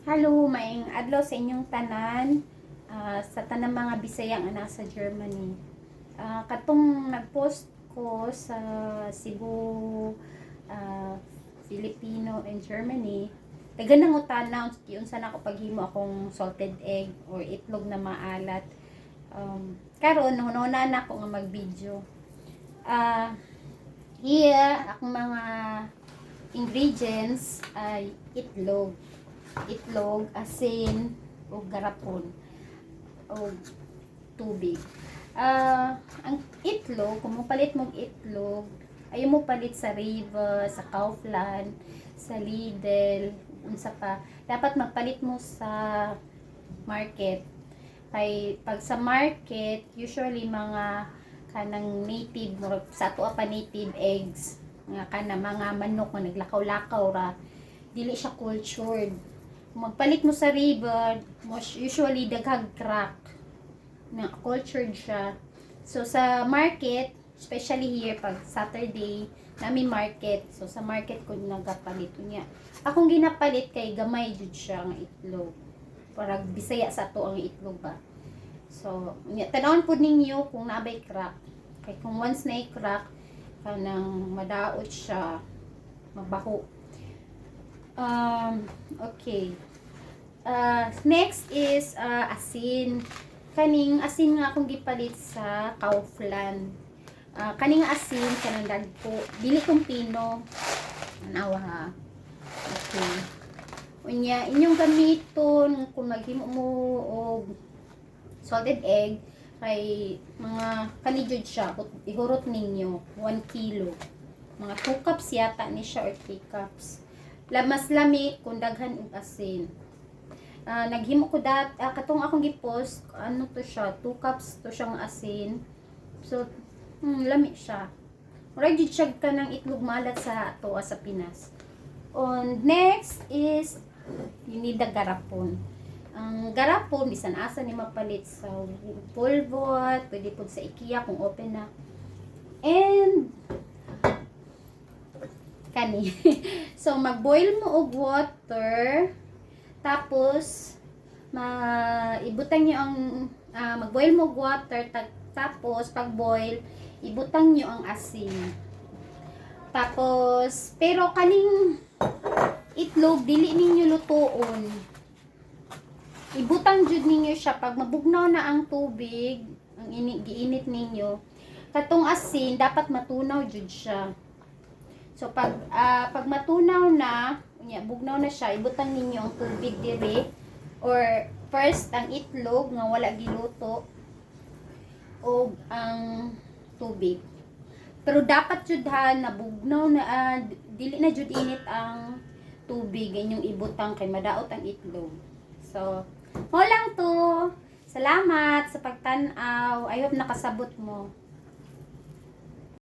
Hello, maayong adlaw sa inyong tanan, sa tanang mga Bisaya nga nasa Germany. Katong nag-post ko sa Cebu Filipino in Germany, taga nangutana unsa na ako paghimo akong salted egg or itlog na maalat. Karon hunona na ako nga mag-video. Here akong mga ingredients ay itlog, itlog, asin, ug garapon, o tubig. Ang itlog, kung mopalit mong itlog, ayaw mo palit sa Rewe, sa Kaufland, sa Lidl, unsa pa. Dapat magpalit mo sa market. Kay pag sa market, usually mga kanang native, murag sa ato pa native eggs, nga kana mga manok nga naglakaw-lakaw ra, dili siya cultured. Kung magpalit mo sa Rewe, usually daghag crack na cultured siya. So sa market, especially here pag Saturday, nami market. So sa market ko nagapalit niya. Akong ginapalit kay gamay jud siya nga itlog. Parag Bisaya sa ato ang itlog ba. So, nya tan-awon pud ninyo kung naa bay crack. Kay kung once na crack, kanang madaot siya, mabaho. Okay. Next is asin. Kaning asin nga akong gipalit sa Kaufland. Kaning asin kanang dagko, dili kong pino. Anawa ha. Okay. Unya inyong gamiton kung maghimo mo og salted egg kay mga kani jud siya, ihurot ninyo 1 kilo. Mga 2 cups yata ni siya or 3 cups. Mas lami kung daghan og asin. Naghimo ko dat katong akong gi-post, ano to siya, 2 cups to siyang asin. So lami siya. Murag jud siya kanang itlog malat sa ato sa Pinas. On next is you need the garapon. Ang garapon, bisan asa ni mapalit, sa Woolworth, pwede pud sa IKEA kung open na. And kani. So mag-boil mo og water, tapos maibutang niyo ang mag-boil mo og water, tapos pag boil, ibutang niyo ang asin. Tapos pero kaning itlog dili ninyo lutuon. Ibutang jud ninyo siya pag mabugnaw na ang tubig, ang ini giinit ninyo. Katong asin dapat matunaw jud siya. So pag matunaw na, unya bugnaw na siya, ibutang ninyo ang tubig diri or first ang itlog nga wala giluto og ang tubig. Pero dapat jud ha nabugnaw na, dili na jud init ang tubig inyong ibutang kay madaot ang itlog. So, mao lang to. Salamat sa pagtan-aw. I hope nakasabot mo.